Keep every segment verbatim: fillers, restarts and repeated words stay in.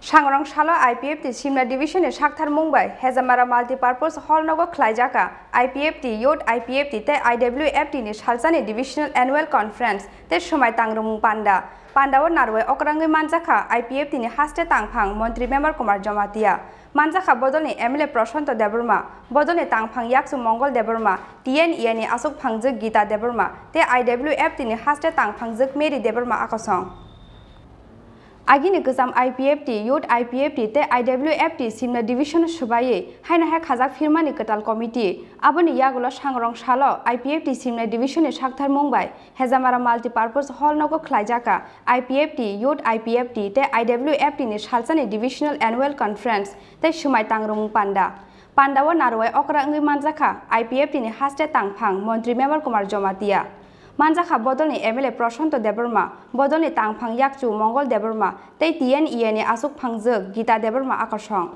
Sangrong salo I P F T Simla Division ni saktharmung bai Hejamara Multipurpose Hall nogo khlaijak a I P F T, Youth I P F T tei I W F T ni salsani Divisional Annual Conference tei swmai tangrwmung panda. Panda o narwai okrangwi manjakha I P F T ni haste tangphang Montri Member Kumar Jamatia. Manjakha bodolni M L A Prashanto Debbarma, bodolni tangphang yakchu Mongol Debbarma, T N E A ni aswk phangjwk Gita Debbarma tei I W F T ni haste tangphangjwk Mary Debbarma akosong. Agini kwcham I P F T, Youth I P F T tei I W F T Simla Division swbaiwi haino hai khajak phirmani kwtal committee. Aboni yagulo sangrong salo I P F T Simla Division ni saktharmung bai Hejamara Multipurpose Hall nogo khlaijak a I P F T, Youth I P F T tei I W F T ni salsani Divisional Annual Conference tei swmai tangrwmung panda. Panda o narwai okra wngwi manjakha I P F T ni haste tangphang Montri Member Kumar Jamatia. Manjakha bodolni M L A Prashanto Debbarma, bodolni tangphang yakchu Mongol Debbarma tei T N E A ni aswk phangjwk Gita Debbarma akosong.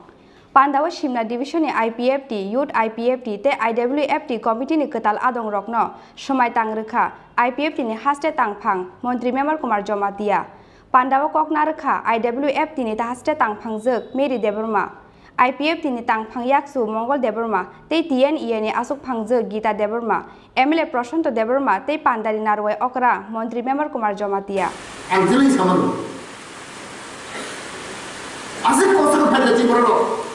Panda o Simla Division ni I P F T, Youth I P F T tei I W F T committee ni kwtal adong rokno swmai tangrwkha I P F T ni haste tangphang Montri Member Kumar Jamatia. Panda o kok narwkha I W F T ni haste tangphangjwk Mary Debbarma, I P F T ni tangphang yakchu Mongol Debbarma tei T N E A ni aswk phangjwk Gita Debbarma, M L A Prashanto Debbarma tei pandani narwai okra Montri Member Kumar Jamatia. Ang chini samano. Asik kosto khe phaida chini borok.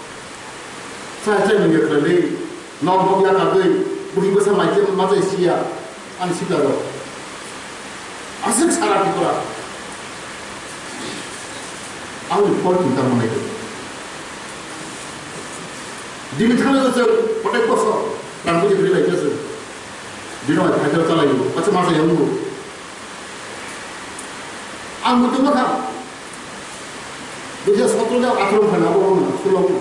Chai chai mungya khlai dei. Nok nok ya kadui. Budi bwsa mai khe ma chai siya. Ani sikla rok. Asik sara Tripura. Ang ni phol chinta manai khe. Dini thangwi chwng kotek koso. Rang budi budi lai khe chwng. Dino ai phaida chalai. Pacha ma chai yangu. Ang muitu bwkha dui hajar sotro de atharo phana abo wngna sulok na.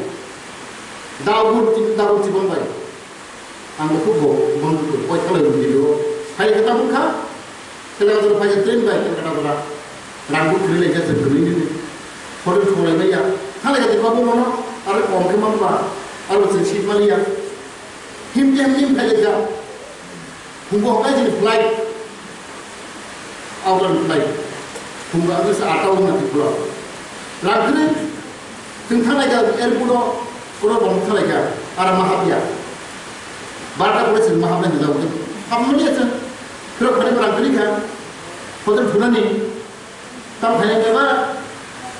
Dagur tin dagur chibon bai. Ang bo khub bo bang ko koi khalai video. Hai kata bwkha. Kela jor phai train bai kela jora. Rang bu khri lai kha jeng ni ni. Hotel thulai bai ya. Khalai kata ko bo mono. Aro kom khe man ba. Aro se sit mali ya. Him khe him phai lai kha. Phungo hwnkhai chini flight, outer flight. Phungo ang sa ata wng nang pulo. Rangkri, chwng thanglai kha airport o, koro bong thanglai kha, ara ma hapya. Barta pore chwng ma hapnai hwnjak hwnjak. Hapmani ya chwng, phirok phani rangkri kha, hotel thunani, tam phai beba,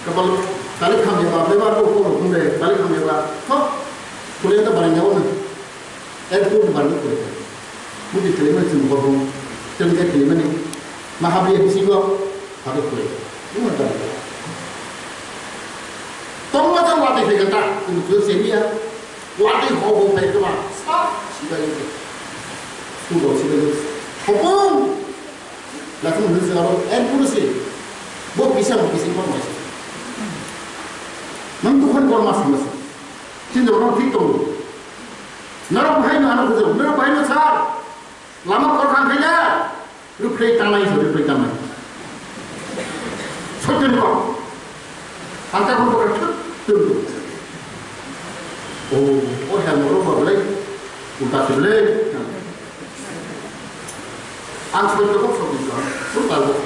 kapal talik hamya ba, beba ko ko hwnde, talik hamya ba, thok, khulai ta barang jabo nang. Ek dun barni kore. Mudi kele mani chum gorbo. Kele kele mani. Mahabri bisingo. Hado kore. Muna dali. Tongma ta wate khe gata. Kum tu semia. Wate ho ho phai kama. Sa. Sibai. Sudo sibai. Hopong. Lakum hunu sila ro. Ek guru si. Bo bisa bo bisa ko mai. Nang tu khon kor mas mas. Tin do ro thik to. Norok bahai no ano khujak, norok bahai no sar. Lama kor khan khaila. Ruphlai tangnai se, ruphlai tangnai. Sotyo ni kok. Ang ta khon kok thuk thuk. O, o hel norok ba belai. Ulta se belai. Ang sotyo kok sotyo kok. Ulta kok.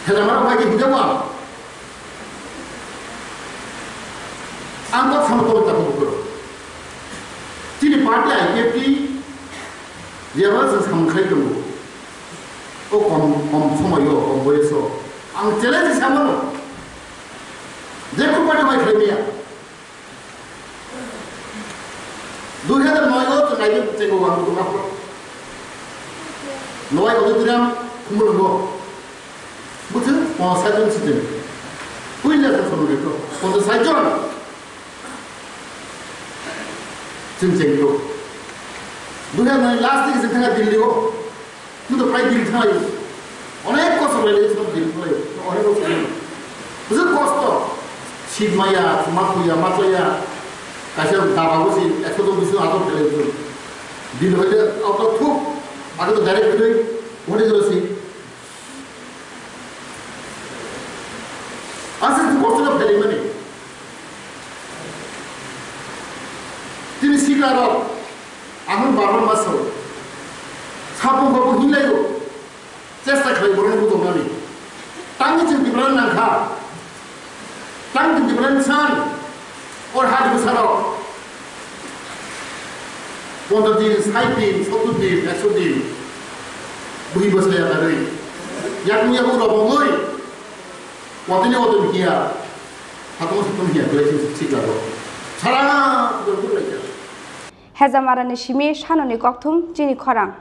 Hela maro bai ki hujak wa. Ang kok samung tong tako bukur. Chini party I P F T jeba se samung khai tongo. O kom, kom somoyo, kom boyoso. Ang challenge samano. Je ko party mai khai miya. Dui hajar noi o chwng nai chwng o ang tong ako. Noi o diram khumul ngo. Buthung, ponchas jon si chwng. Puila sa sono gekto. Ponchas jon. Chwng chengto. Dui hajar noi last digi chwng thangkha Delhi o. Chwng to prai Delhi thanglai. Onek kosto bai le chwng Delhi thanglai. Onek kosto bai. Bwswk kosto. Seat maya, ma thuya, ma chaya. Kaisa daba bo si ekso jon bisingo atok khlai chwng. Delhi hoite auto thuk. Age to direct hoite hoite jalo si. Aswk kosto no phailai mani. Tini sikla rok, ahun babur maso. Sapung babur hinlai o. Chesta khlai borok no bujok nani. Tangwi Pondro din, sait din, sottor din, ekso din. Bui bwsai yakarwi. Yakung yakung rok ongwi. Watini watini hiya. Hakung sakung hiya, kwlai sing sik lago. Sara, dor dor lai ya. Hejamarani simi sanoni kokthum chini khorang.